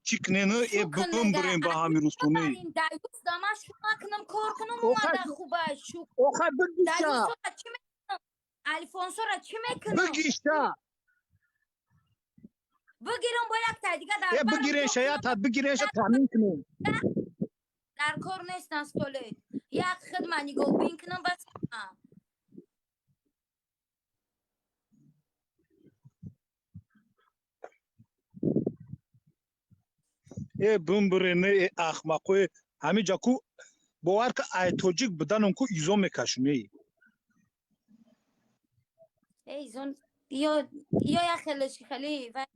Чӣ кунену э бимбирем ба ҳами рӯзхонаи. Даюс да ман шу накунам, кор кунам, омада хуба шу. Охай, бигиша. Даюсора чӣ мекунам? Алфонсора чӣ мекунам? Бигиша. Бигирам, бо якта дига дар э бигиреша, ята бигиреша, таъмин кунем. Дар кор нест на столе. Як хидма нигоҳбин кунам, бас. Э бимбирене, э ахмақое, ҳамиҷа ку бовар ка, ай тоҷик буданам ку изо мекашум, эй. Эй, изон ё як хелеши хеле вай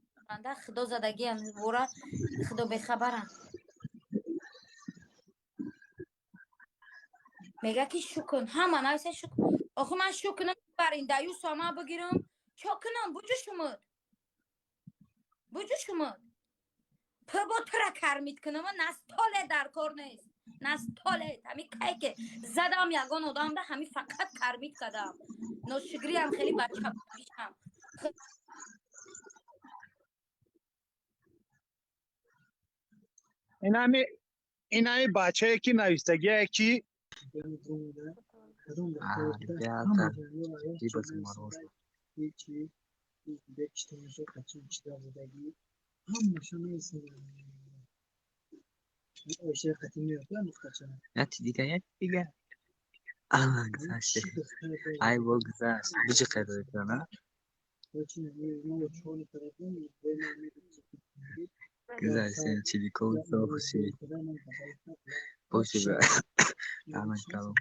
худо задагиам бора, худо бехабарам. Мега ки шу кун, ҳама нависа шу кун. Охи ман шу кунам, барин даюсо ман бигирам, чо кунам? Буҷу шумуд, буҷу шумуд, бо тура кормить кунам, на столе дар кор нест, на столе. Ҳами кай ки задам ягон одамда, ҳами фақат кормить кардам. Ношукриам, хеле бачабишам. Инами бачае ки навистагие ки А, ребята, либо заморозил. Яти дига, яти дига. Ала гузаште. Ай бо гузашт. Биҷиқе на? Гузашт, чиликов сохши. Боши ба. Раҳмат калом.